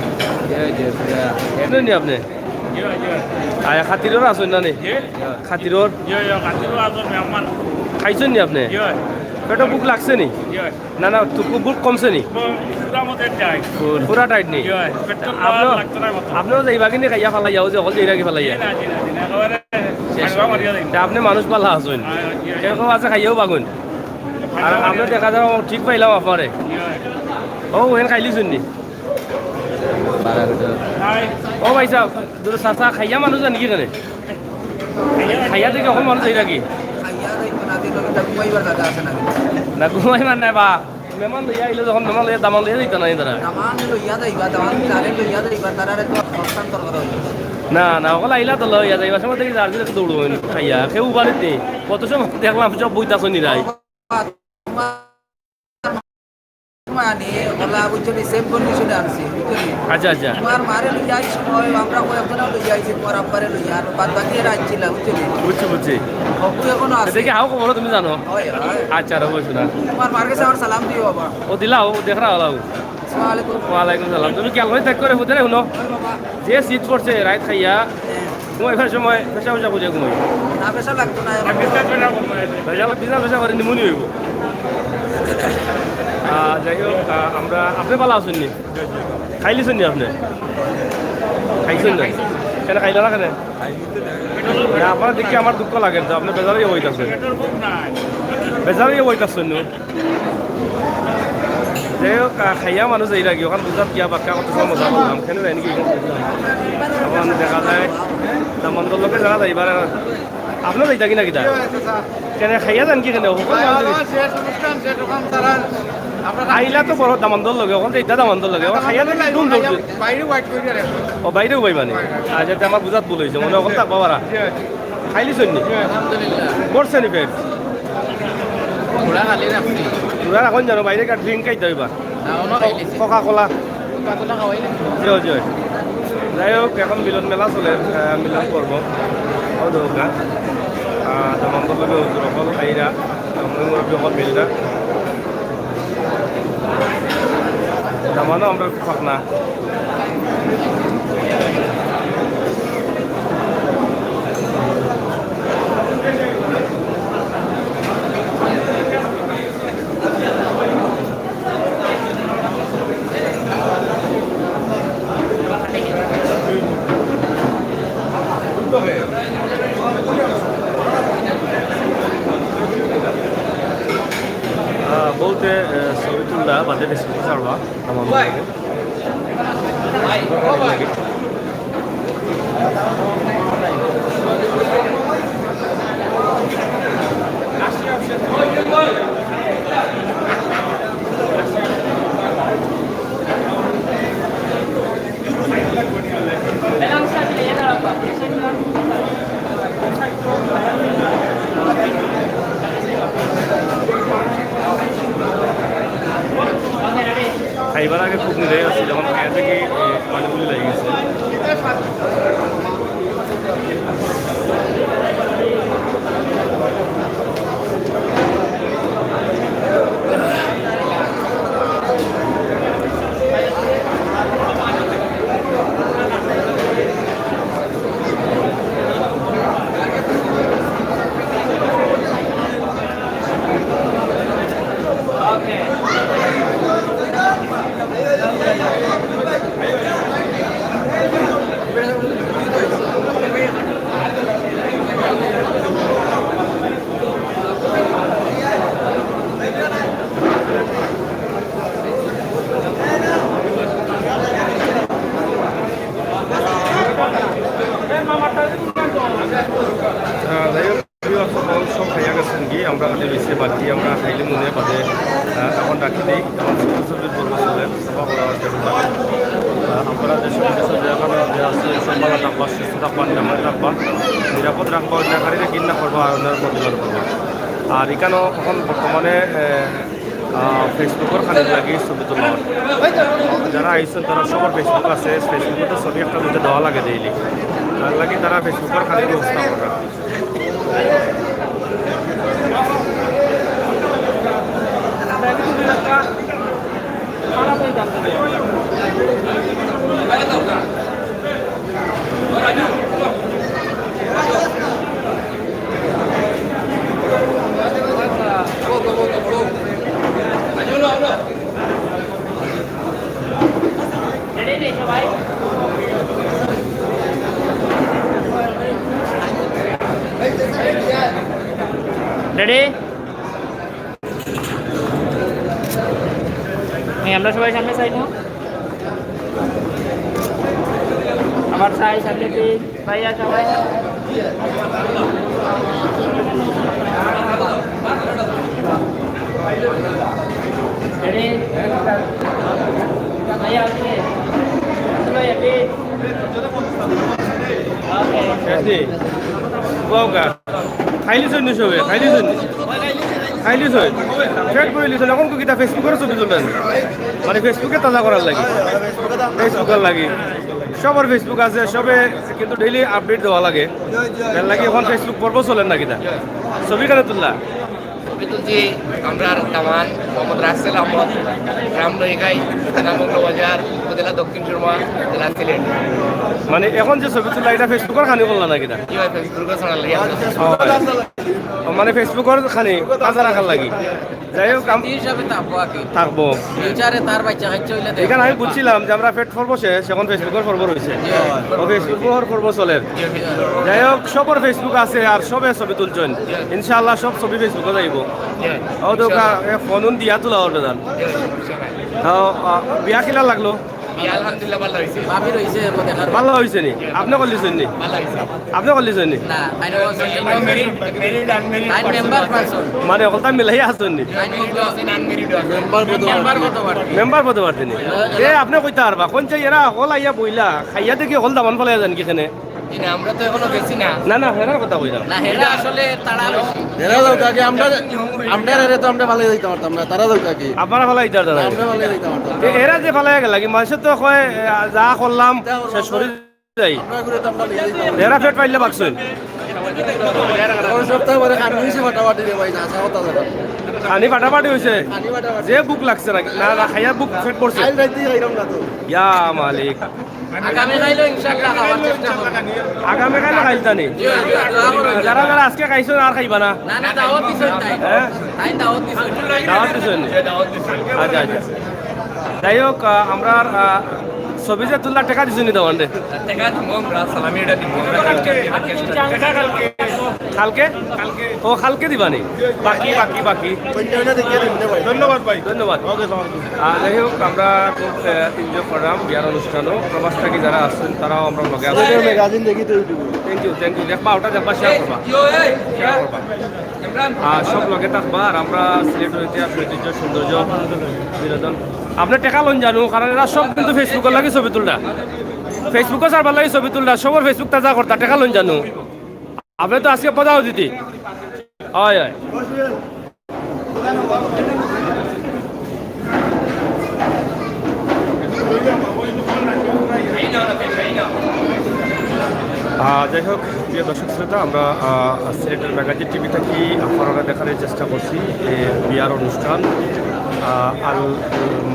জি, জি, জি। চিনইন নি আপনে? জি, জি। আয়, খাতিরর আছইন না নি? জি। খাতিরর? জি, জি, খাতিরর আছইন মেহমান। খাইছইন নি আপনে? জি। পেটো ভুক লাগছে নি? জি। না, না, তো খুব ভুক কমছে নি? পুরা মতো টাইট। পুরা টাইট নি? জি, পেট্রোল আপনেও, লাগতো না মতো। আপনেও যাইবা কিনি খাইয়া ফালাইয়া, অউ যে অকল যাইরাগি ফালাইয়া? জি না, জি না, জি না, একেবারে শেষ। তা আপনে মানুষ ভালা আছইন। হ্যাঁ, জি, জি। এরকম আছে খাইয়াও বাগুন। আর আপনে দেখা যায় ঠিক পাইলাম আপনারে। জি। ও, হেন খাইলিছইন নি? ও ভাই সাহেব, দুটো চাচা খাইয়া মানুষ যাইন কিখানে? খাইয়া দেখি অখন মানুষ যাইরাগি? খাইয়া যাইতো না, দিন অইলে ঘুমাইবার জাগা আছে না। না, ঘুমাইবার নাই বা। মেহমান লইয়া আইলে যখন মেহমান লইয়া দামান লইয়া যাইতা না তারা। দামান লইয়া যাইবা, দামান যারে লইয়া যাইবা, তারারে তো হস্তান্তর করা অইবো। না, না, অকল আইলা তো লইয়া যাইবা, সময় দেখি যার যার দৌড় অইন খাইয়া। কেউ বাড়িত নি। কত সময় দেখলাম সব বইতা শুনি রাই। মানে, ওলা বুঝছো নি, same condition-এ আনছি, বুঝছো নি? আচ্ছা, আচ্ছা। তোমার মারে লইয়া আইছি, সময় আমরা কয়েকজনও লইয়া আইছি, তোমার আব্বারে লইয়া, আর বাদ বাকি এরা আইছিলা, বুঝছো নি? বুঝছি, বুঝছি। হকু এখনো আছে। দেখি, হাও খবর তুমি জানো? হয়, হয়। আচ্ছা, রে, বুঝছো না। তোমার মার কাছে আমার সালাম দিও, বাবা। ও দিলাও, ও দেখরা হলাও। আসসালামু আলাইকুম। ওয়ালাইকুম সালাম। তুমি খেয়াল করে দেখ করে হুদরে হুনো। হয়, বাবা। যে শীত পড়ছে, রাইত খাইয়া, হ্যাঁ। ঘুমাইবার সময় পেশা পেশা বুঝে ঘুমাই। না, পেশা লাগতো না, এখন। পেশা, পেশা করে নিমুনি অইবো। আহ, যাই হোক, আহ, আমরা, আপনে ভালা আছইন নি? খাইলিছইন নি আপনে? খাইছইন না? কেনে খাইলা না কেনে? না, আপনারে দেখি আমার দুঃখ লাগে যে আপনে বেজার অইয়া বইতাছইন। বেজার অইয়া বইতাছইন নু? যাই হোক, আহ, খাইয়া মানুষ যাইরাগি, অখান বুঝাত গিয়া বাক্কা কত সময় মজা করলাম। কেনে যাইন কি? অখন দেখা যায়, দামান্দর লগে যারা যাইবার, আপনে যাইতা কি না কিতা? কেনে খাইয়া যাইন কি কেনে? অখন খাওয়া দাওয়া শেষ, অনুষ্ঠান শেষ, অখন তারা আমরা আইলা তো বড় দামান্দর লগে, অখন যাইতা দামান্দর লগে, অখন খাইয়া যাইন কি? বাইরে wait করি আর। ও, বাইরেও পাইবা নি? আচ্ছা, তে আমার বুঝাত ভুল অইছে, মনে অখন থাকবা পারা। খাইলিছইন নি? আলহামদুলিল্লাহ। ভরছে নি পেট? পুরা খালি রাখছি। পুরা রাখইন জানো, বাইরে একটা drink খাইতা অইবা। না, অনো খাইলিছি। Coca-Cola। Coca-Cola খাওয়াই না। জি, জি। যাই হোক, অখন মিলন মেলা চলের, আহ, মিলন পর্ব। ও দোকা। আহ, দামান্দর লগে হুজুর অকল আইরা, আমরা মুরব্বি অকল মিলরা। দামানও আমরা ফাকনা। যে Facebook ছাড়বা, আমার মনে হয়। খাইবার আগে খুব নিরাই আছিল, এখন খাইয়া থেকে পানি বুলি লাগি গেছে। আহ, যাই হোক, viewers সকল সব খাইয়া গেছেন কি, আমরা খালি রইছে বাকি, আমরা খাইলে মনে বাদে, আহ, এখন রাখি দেই। এখন চব্বিশ চব্বিশ বলবো চলে, সভা করা হচ্ছে এখন। আহ, আপনারা যে সব কিছু যে এখন যে আছে, সব ভালো থাকবা, সুস্থ থাকবা, নিরাপদে থাকবা, নিরাপদ রাখবা, অন্যায়কারীরা ঘৃণা করবা আর অন্যায়ের প্রতিবাদ করবা। আর এখানেও এখন বর্তমানে, আহ, আহ, Facebook-র খানির লাগি ছবি তোলা হয়। যারা আইছেন তারা সবার Facebook আছে, Facebook-এ তো ছবি একটা দুইটা দেওয়া লাগে daily। তার লাগি তারা Facebook-র খানির ব্যবস্থা করে। Ready? এই আমরা সবাই সামনে side হও। আবার side, সামনে তিন, ভাইয়া সবাই। Ready? ভাইয়া, আপনি। ভাইয়া, please। Okay। Ready? Wow, গা। খাইলিছইন নি সবে? খাইলিছইন নি? খাইলিছইন? Fat করিলিছইন? এখন কিতা Facebook-র ছবি তুলইন? মানে Facebook-এ তাজা করার লাগি? Facebook-র লাগি। সবার Facebook আছে, সবে কিন্তু daily update দেওয়া লাগে। এর লাগি এখন Facebook পর্ব চলের না কিতা? ছবি কেনে তুললা? ছবি তুলছি আমরার দামান মোহাম্মদ রাসেল আহমদ, গ্রাম নইগাই, থানা মৌলভীবাজার, উপজেলা দক্ষিণ সুরমা, জেলা সিলেট। মানে এখন যে ছবি তুললা, ইটা Facebook-র খানি করলা না কিতা? জি ভাই, Facebook-এ ছাড়ার লাগি। ও, মানে Facebook-র খানি তাজা রাখার লাগি। যাই হোক, আম-, স্মৃতি হিসাবে থাকবো আর কি। থাকবো। Future-এ তার বাচ্চা কাচ্চা অইলে দেখবো। এখানে আমি বুঝছিলাম যে আমরা fat পর্ব শেষ, এখন Facebook-র পর্ব রইছে। জি। ও, Facebook-র পর্ব চলের। জি, জি। যাই হোক, সবার Facebook আছে আর সবে ছবি তুলছইন। জি। ইনশাআল্লাহ সব ছবি Facebook-এ যাইবো। জি। ও তো ইনশাআল্লাহ। কা-, এ, ফোন দিয়া তুলা অইবো জান। জি, ইনশাআল্লাহ। তো, আ, বিয়া কিলা লাগলো? বিয়া আলহামদুলিল্লাহ ভালা অইছে। ভাবি রইছে, ও দেখার ভালা অইছে নি? জি। আপনে করলিছইন নি? ভালা অইছে। আপনে করলিছইন নি? না, তাইন অইছে। Married, married, unmarried তাইন person। Member person। মানে, অকলতা মিলাই আছইন নি? তাইন married আছে, unmarried আছে। Member কত member কত পারবে? Member কত পারবে নি? এ, আপনে কইতা পারবা, কোন চাই এরা হকল আইয়া বইলা, খাইয়া দেখি হকল দামান ফালাইয়া যাইন কিখানে? জি না, আমরা তো এখনো গেছি না। না, না, হেরার কথা কইলাম। না, হেরা আসলে তারা বেশি। এরা যাউক আগে, আমরা, আমরা এরা তো আমরা ফালাই দিতাম পারতাম না, তারা যাউক আগে। আপনারা ফালাই দিতাম পারতাম না। আমরা ফালাই দিতাম পারতাম না। এ, এরা যে ফালাইয়া গেলা, কি মানুষে তো কয়, এ, যা করলাম, শেষ করি যাই। আমরা করে তো আমরা নিজেই যাই। এরা পেট পাইলে বাকছইন। এখন সপ্তাহ পরে খানি হইছে ফাটাফাটি রে ভাই, না, আসা কথা না। খানি ফাটাফাটি হইছে? খানি ফাটাফাটি। যে ভুক লাগছে নাকি? না, না, খাইয়া ভুক পেট ভরছে। কাল রাইতে খাইলাম না তো। ইয়া মালিক। আগামী কাইলে ইনশাআল্লাহ খাওয়ার চেষ্টা করব। আগামী কাইলে খাইলতা নি? জি, জি, দোয়া করুন। যারা যারা আজকে খাইছো আর খাইবা না? না, না, দাওয়াত দিছইন তাই। হ্যাঁ? তাই দাওয়াত দিছইন। দাওয়াত দিছইন? আচ্ছা, আচ্ছা। যাই হোক, আহ, আমরা, আহ, ছবি যে তুললা, টেকা দিছইন নি দাওয়ান রে? টেকা দিমু আমরা, সালামি এটা দিমু আমরা। কালকে? ও, কালকে দিবানি? বাকি, বাকি, বাকি। ধন্যবাদ ভাই। ধন্যবাদ। আহ, যাই হোক, আমরা খুব এনজয় করলাম বিয়ার অনুষ্ঠানও। প্রবাস থাকি যারা আছইন, তারাও আমরার লগে আছইন। ম্যাগাজিন দেখি তো ইউটিউবে। Thank you, thank you. দেখবা, ওটা দেখবা, শেয়ার করবা। শেয়ার করবা। আর সব লগে থাকবা, আর আমরা সিলেটের ইতিহাস, ঐতিহ্য, সৌন্দর্য, বিনোদন। আপনে টেকা লইন জানু, কারণ এরা সব কিন্তু Facebook-অর লাগি ছবি তুলরা। Facebook-ও ছাড়বার লাগি ছবি তুলরা, সবর Facebook তাজা করতা, টেকা লইন জানু। আপনে তো আজকে পদাও দিতি। অয়, অয়। আহ, যাই হোক, প্রিয় দর্শক শ্রোতা, আমরা, আহ, সিলেটের ম্যাগাজিন টিভি থাকি আপনারারে দেখানোর চেষ্টা করছি যে বিয়ার অনুষ্ঠান, আহ, আল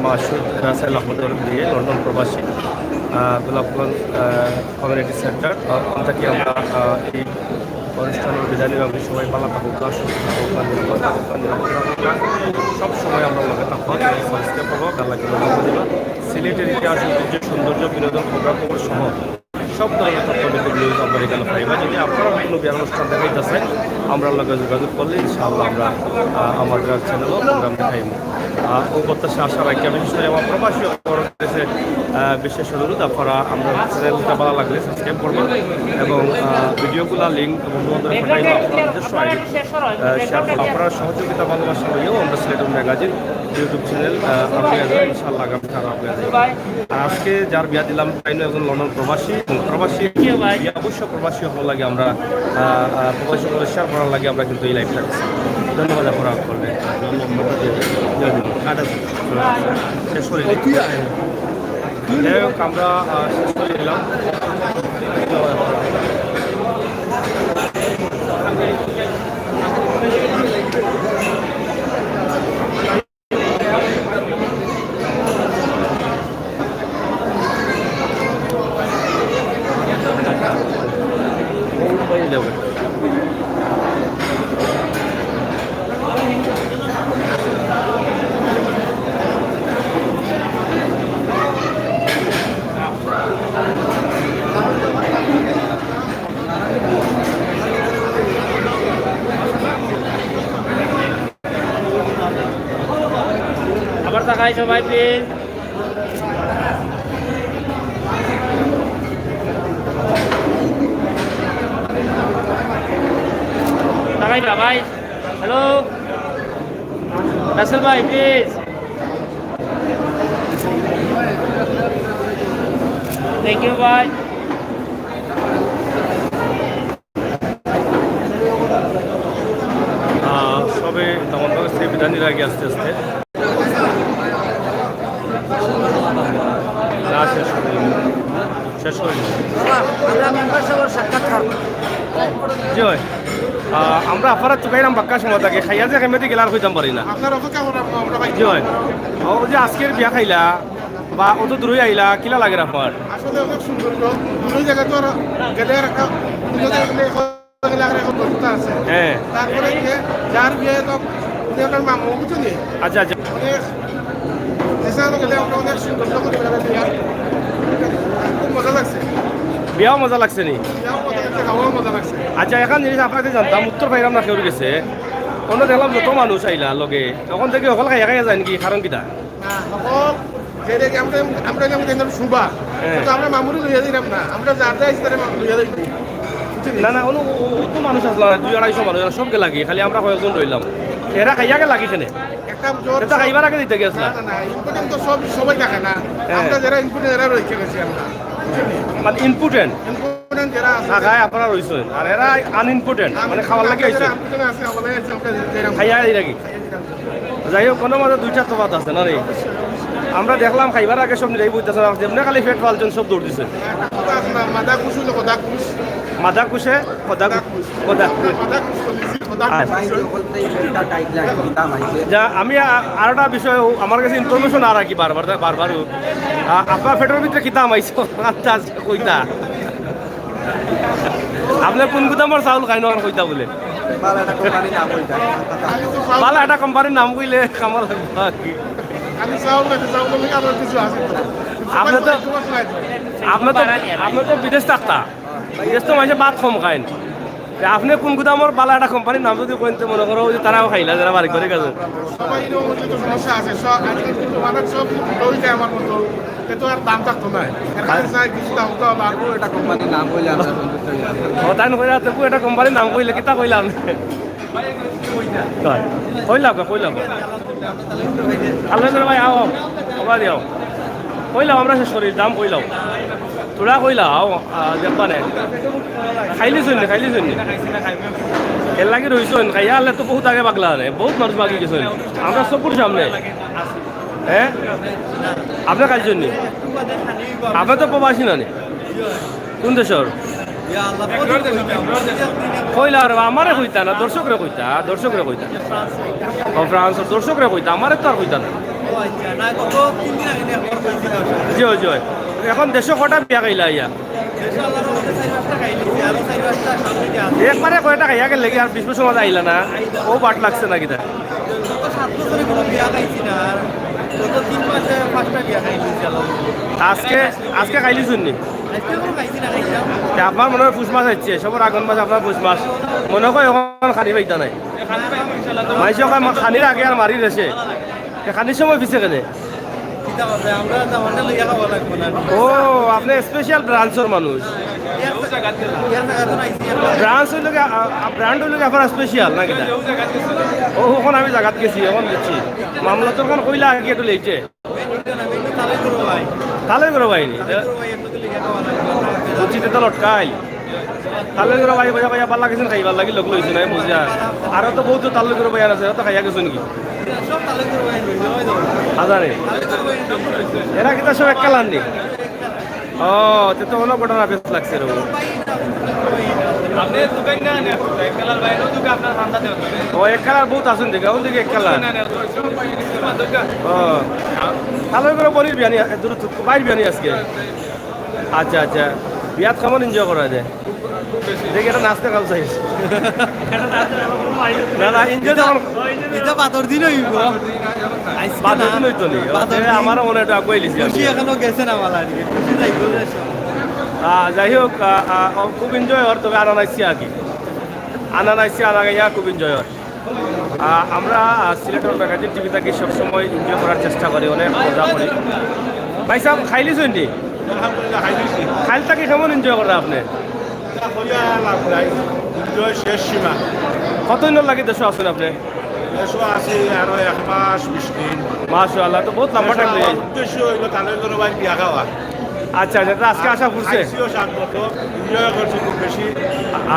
মাসুদ রাসেল আহমদর বিয়ে, লন্ডন প্রবাসী, আহ, গোলাপগঞ্জ, আহ, কমিউনিটি সেন্টার, আহ, ওখান থাকি আমরা, আহ, এই অনুষ্ঠানের বিদায় নিলাম। সবাই ভালো থাকুক, সুস্থ থাকুক, নিরাপদ থাকুক, নিরাপদ থাকুক। সব সময় আমরা লগে থাকবো, সাবস্ক্রাইব করবো, বেল আইকন বাজিয়ে দিবা। সিলেটের ইতিহাস, ঐতিহ্য, সৌন্দর্য, বিনোদন, খবরাখবর সহ সব ধরনের তথ্য কিন্তু নিউজ আপনারা এখানে পাইবা। যদি আপনারা কোনো বিয়ার অনুষ্ঠান দেখাইতে চান, আমরার লগে যোগাযোগ করলে ইনশাআল্লাহ আমরা, আহ, আমাদের চ্যানেলও প্রোগ্রাম দেখাইব। আহ, ও প্রত্যাশা আশা রাখি, বিশেষ করে আমার প্রবাসী অকলর কাছে, আহ, বিশেষ অনুরোধ, আপনারা আমরার চ্যানেলটা ভালো লাগলে সাবস্ক্রাইব করবেন এবং, আহ, ভিডিওগুলা লিংক বন্ধু বান্ধব পাঠাইলে আপনারা নিজস্ব আইডি, আহ, শেয়ার করবেন। আপনারা সহযোগিতা ভালোবাসা হইলেও আমরা সিলেটের ম্যাগাজিন ইউটিউব চ্যানেল, আহ, আগুয়ে যাবে, ইনশাআল্লাহ আগামী দিন আরো আগুয়ে যাবে। আর আজকে যার বিয়া দিলাম, তাইন একজন লন্ডন প্রবাসী, এবং প্রবাসী, বিয়া অবশ্য প্রবাসী হওয়ার লাগি আমরা, আহ, আহ, প্রবাসী করে শেয়ার করার লাগি আমরা কিন্তু এই লাইভটা করছি। ধন্যবাদ আপনারা করবেন। শেষ করে দিই। যাই হোক, আমরা, আহ, শেষ করে দিলাম। আবার তাকাই সবাই, প্লিজ। তাকাই না ভাই। হ্যালো, রাসেল ভাই, প্লিজ। থ্যাংক ইউ ভাই। আহ, সবে দামান্দ কাছ থেকে বিদায় নিয়ে আগে আস্তে আস্তে। না, শেষ করে দিন। শেষ করে দিন। বাবা, আমরা মেম্বার সাহেবের সাক্ষাৎকার। জি ভাই। আহ, আমরা আফারা চুকাইরাম বাক্কা সময় থাকি। খাইয়া যে খাইমে দিয়ে গেলে আর কইতাম পারি না। আপনার অপেক্ষা করলাম আমরা ভাই। জি ভাই। ও যে আজকের বিয়া খাইলা, বা অত দূরই আইলা, কিলা লাগের আপনার? আসলে অনেক সুন্দর। দূরই জায়গা তো আর গেলে আর একটা, অন্য জায়গায় গেলে এখন, গেলে আর এখন দূরত্ব আছে। হ্যাঁ। তারপরে গিয়ে যার বিয়ে তো উনি আমার মামু, বুঝছেন নি? আচ্ছা, আচ্ছা। অনেক, এছাড়া গেলে আমরা অনেক সুন্দর করে বেড়াতে যাই। খুব মজা লাগছে। বিয়াও মজা লাগছে নি? বিয়াও মজা লাগছে, খাওয়াও মজা লাগছে। আচ্ছা, এখন জিনিস আপনাকে জানতাম, উত্তর পাইলাম না কেউর গেছে। অন্য দেখলাম যত মানুষ আইলা লগে, তখন থেকে অকল খাইয়া খাইয়া যায় নাকি? কারণ কিতা? না, হক, যেটা কি আমরা, আমরা যেমন এখানে শুভা, হ্যাঁ। তো আমরা মামুরে লইয়া দিলাম না, আমরা যার যাই তারে মামু লইয়া দিই। বুঝলি? না, না, অন্য ও, ও, অত মানুষ আসলো না, দুই আড়াইশো মানুষ, এরা সব গেলা গি, খালি আমরা কয়েকজন রইলাম। এরা খাইয়া গেলা গি কেনে? একটা জোর এটা খাইবার আগে দিতে গেছলা? না, না, না, ইম্পর্টেন্ট তো সব, সবাই থাকে না। হ্যাঁ। আমরা যারা ইম্পর্টেন্ট, এরা রইকে গেছি আমরা। মানে ইম্পর্টেন্ট? ইম্পর্টেন্ট যারা আছে। থাকায় আপনারা রইছেন, আর এরা আনইম্পর্টেন্ট, মানে খাওয়ার লাগি আইছে। আমরা যারা ইম্পর্টেন্ট আছে, খাওয়ার লাগি আইছে, আমরা যাইরাম। খাইয়া এই নাকি? যাই হোক, কোনো মতে দুইটা তফাত আছে না রে? আমরা দেখলাম খাইবার আগে সব নিরাই বইতেছে না, যেমনি খালি পেট ফালছেন সব দৌড় দিছে। মাদা কুশ হইলো, কথা কুশ। মাদা কুশে, কথা, কথা। মাদা কুশ হইলো, কথা কুশ। আচ্ছা। যা, আমি আ-, আরোটা বিষয়, ও, আমার কাছে ইনফরমেশন আর কি বারবার, বারবার, ও, আ-, আপনার পেটের ভিতরে কিতা হামাইছে? আন্দাজ কইতা। আপনি কোন গুদামর চাউল খাইন আর কইতা বলে? বালা একটা কোম্পানির নাম কইতা। বালা একটা কোম্পানির নাম কইলে কামাল লাগবে আর কি। আমি চাউল না, চাউল বলে আবার কিছু আছে তো। আপনি তো, আপনি তো, আপনি তো বিদেশ থাকতা। বিদেশ তো মাঝে ভাত কম খাইন। আপনে কুন গুদামর বালা একটা কোম্পানির নাম যুদি কইন, তে মনে করো ওই যে তারাও খাইলা, যারা বাড়ি করে গেছে। সবাই এরকম হইলে তো সমস্যা আছে। সব আজকাল কিন্তু মানে সব রোজ দেয় আমার মতো, এ তো আর দাম থাকতো না। এর কারণে চাই কিছুটা হতে হবে। আর এটা কোম্পানির নাম বললে আমরা সন্তুষ্ট হই। ও, তাই না? কইলা তো, একটা কোম্পানির নাম কইলে কিতা কইলাম? কইলাম, কইলাম। আল্লাহ ভাই, আও, আও। ওবা দিও। কইলাম আমরা শেষ করি, দাম কইলাম। তোরা কইলাও, আহ, দেখবা নে। খাইলি শুননি, খাইলি শুননি। এর লাগি রইছইন, খাইয়া আনলে তো বহুত আগে পাগলা রে, বহুত মানুষ বাকি গেছইন। আমরা চকুর সামনে। হ্যাঁ? আপনি খাইছইন নি? আপনি তো প্রবাসী না নি? কোন দেশর? কইলা আর আমারে কইতা না, দর্শকরে কইতা, দর্শকরে কইতা। ও ফ্রান্স, দর্শকরে কইতা, আমারে তো আর কইতা না। জি, জি। এখন দেশো কটা বিয়া খাইলা আইয়া? একবারে কয়টা খাইয়া গেলে কি আর বিশ বছর মাঝে আইলা না? ও বাট লাগছে না কিতা? আজকে, আজকে খাইলি শুননি? তে আপনার মনে হয় পুষ মাছ আইছে, সবর আগন মাছ আপনার পুষ মাছ। মনে হয় এখন খানি পাইতা নাই। মাইসে কয় মা-, খানির আগে আর মারির এসে। তে খানির সময় পিছে কেনে? ও, আপনি স্পেশাল ব্রাঞ্চর মানুষ। ব্রাঞ্চ হইল কি, আ, আ, ব্র্যান্ড হইল কি আপনার স্পেশাল নাকি না? ও, এখন আমি জাগাত গেছি, এখন দিচ্ছি। মামলা তো এখন কইলা আগে একটু লেটে। তালই করো ভাই নি। বুঝছি, তো লটকাই। তালই করো ভাই, কইয়া কইয়া ভালা লাগছে, খাইবার লাগি লোক লইছে না, বুঝা। আরো তো বহুত তালই করো ভাই আছে, তো খাইয়া গেছো নাকি? হাজারে। এরা কিতা সব এক কালার নি? ও, তে তো অনেক ঘটনা বেশ লাগছে রে। ও, এক কালার বহুত আছইন দেখি, অখন দেখি এক কালার। ও, তালই করো বড়ির বিয়ানি, এ, দূর তো বাইর বিয়ানি আজকে। আচ্ছা, আচ্ছা। বিয়াত কেমন এনজয় করা যায়? দেখি, এটা নাচতে কাল চাইস। না, না, এনজয় তখন এটা বাদর দিন হইব। আজকে বাদর না। দিন হইতো নি। বাদর এ, দিন। আমারও মনে হয় একটু আগুয়াই লিছি আমি। খুশি এখনো গেছে না, বালা আর কি। খুশি যাই বলে সব। আহ, যাই হোক, আহ, আহ, খুব এনজয় অর, তবে আনান আইছি আর কি। আনান আইছি, আনান আইয়া খুব এনজয় অর। আহ, আমরা, আহ, সিলেটর ম্যাগাজিন টিভি থাকি সবসময় এনজয় করার চেষ্টা করি, অনেক মজা করি। ভাই সাহেব, খাইলি শুননি? আলহামদুলিল্লাহ, খাইলিছি। খাইল থাকি কেমন এনজয় করেন আপনি? এটা কইয়া লাভ নাই, এনজয় শেষ সীমা। কতদিন লাগি দেশো আছেন আপনি? দেশো আছি আরো এক মাস বিশ দিন। মাশাআল্লাহ, তো বহুত লম্বা টাইম দেশো হয়ে আমার গেছে। উদ্দেশ্য হইল তালই করো ভাই বিয়া খাওয়া। আচ্ছা, আচ্ছা, তো আজকে আসা ফুরছে? আইসিও সাত মতো, এনজয় করছি খুব বেশি।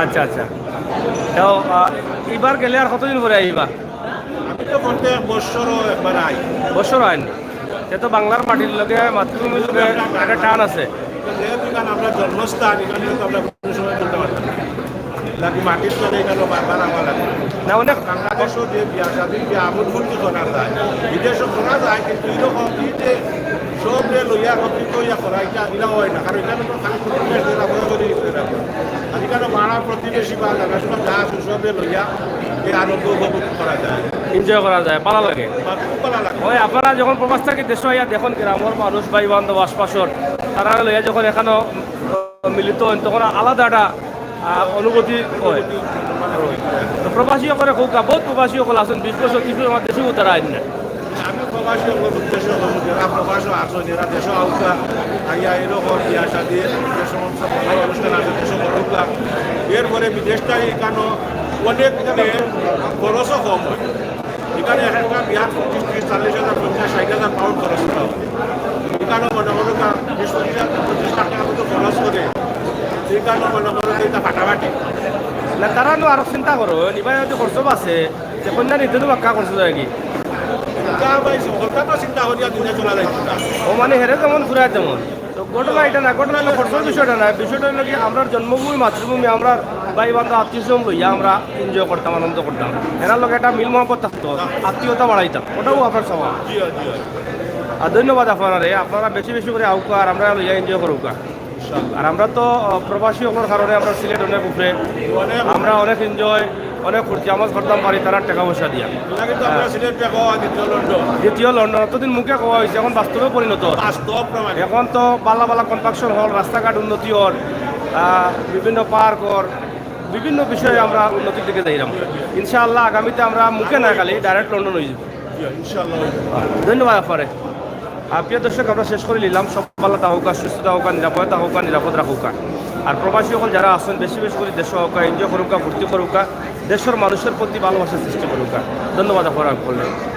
আচ্ছা, আচ্ছা। তো, আহ, এবার গেলে আর কতদিন পরে আইবা? আমি তো প্রত্যেক বছরও একবার আই। বছর আইন? সে তো বাংলার মাটির লগে, মাতৃভূমির লগে একটা টান আছে। তো যেহেতু এখানে আমরা জন্মস্থান, এখানে তো আমরা কোনো সময় বলতে পারতাম না। লাগি মাটির তলে এখানে বারবার আমার লাগে। না, অনেক বাংলাদেশও যে বিয়া শাদী, যে আমোদ ফুর্তি করা যায়, বিদেশও করা যায়, কিন্তু এরকম এই যে সবরে লইয়া একত্রিত হইয়া করা, এটা, এটা হয় না। কারণ এখানে তো খালি প্রতিবেশ এরা বড় করে দিতে পারে। আর এখানে পাড়া প্রতিবেশী বা জানাশোনা যা আছে, সবরে লইয়া এই আনন্দ উপভোগ করা যায়। এনজয় করা যায়, ভালা লাগে। বা খুব ভালা লাগে। ওই আপনারা যখন প্রবাস থাকি দেশো আইয়া দেখইন গ্রামর মানুষ, ভাই বান্ধব, আশপাশর, তারারে লইয়া যখন এখানো মিলিত হইন, তখন আলাদা একটা, আহ, অনুভূতি হয়। তো প্রবাসী অকলে কউক্কা, বহুত প্রবাসী অকল আছইন, বিশ বছর, ত্রিশ বছর আমার দেশেও তারা আইন না। আমি প্রবাসী অকলর উদ্দেশ্যে কইমু, যারা প্রবাসও আছইন, যারা দেশো আউক্কা, আইয়া এরকম বিয়া শাদী, যে সমস্ত বড় অনুষ্ঠান আছে, দেশো করউক্কা। এরপরে বিদেশ থাকি এখানো অনেক দিনে খরচও কম হয়। এখানে এক একটা বিয়াত পঁচিশ, ত্রিশ, চল্লিশ হাজার, পঞ্চাশ, ষাট হাজার পাউন্ড খরচ করা হয়। এখানো মনে করো তা বিশ, পঁচিশ হাজার, পঁচিশ লাখ টাকা মতো খরচ করে, এখানো মনে করো যে এটা ফাটাফাটি। না, তারা নু আরো চিন্তা করো, নিবা যদি খরচ বাঁচে, যে কন্যা নিতে তো বাক্কা খরচ যায় কি? তা ভাই, সরকার তো চিন্তা করিয়া দিনে চলা যায় না। ও মানে, হেরে যেমন ফুরায় তেমন। তো ঘটনা এটা না, ঘটনা হলো খরচর বিষয়টা না, বিষয়টা হলো কি, আমরার জন্মভূমি, মাতৃভূমি, আমরার ভাই বান্ধব, আত্মীয় স্বজন লইয়া আমরা এনজয় করতাম, আনন্দ করতাম, এরার লগে একটা মিল মহব্বত থাকতো, আত্মীয়তা বাড়াইতাম, ওটাও আপনার স্বভাব। জি, জি। আর ধন্যবাদ আপনারারে, আপনারা বেশি বেশি করে আউক্কা আর আমরা লইয়া এনজয় করউক্কা। আর আমরা তো, আহ, প্রবাসী অকলর কারণে আমরা সিলেট অনেক উপরে, আমরা অনেক এনজয়, অনেক ফুর্তি, আমরা করতাম পারি তারার টেকা পয়সা দিয়া। এটা কিন্তু আমরা সিলেট টেকা দ্বিতীয় লন্ডন। দ্বিতীয় লন্ডন, অতদিন মুখে কওয়া হইছে, এখন বাস্তবে পরিণত। বাস্তব প্রমাণ। এখন তো বালা বালা কনস্ট্রাকশন হল, রাস্তাঘাট উন্নতি হল, আহ, বিভিন্ন পার্ক হল, বিভিন্ন বিষয়ে আমরা উন্নতির দিকে যাইরাম। ইনশাআল্লাহ আগামীতে আমরা মুখে না খালি ডাইরেক্ট লন্ডন অই যাইব। ইনশাআল্লাহ। ধন্যবাদ আপনারে। আর প্রিয় দর্শক, আমরা শেষ করি নিলাম। সব ভালা থাকউক্কা, সুস্থ থাকউক্কা, নিরাপদে থাকউক্কা, নিরাপদ রাখউক্কা। আর প্রবাসী অকল যারা আছইন, বেশি বেশি করি দেশো আউক্কা, এনজয় করউক্কা, ফুর্তি করউক্কা, দেশর মানুষর প্রতি ভালোবাসা সৃষ্টি করউক্কা। ধন্যবাদ আপনারা অকলরে।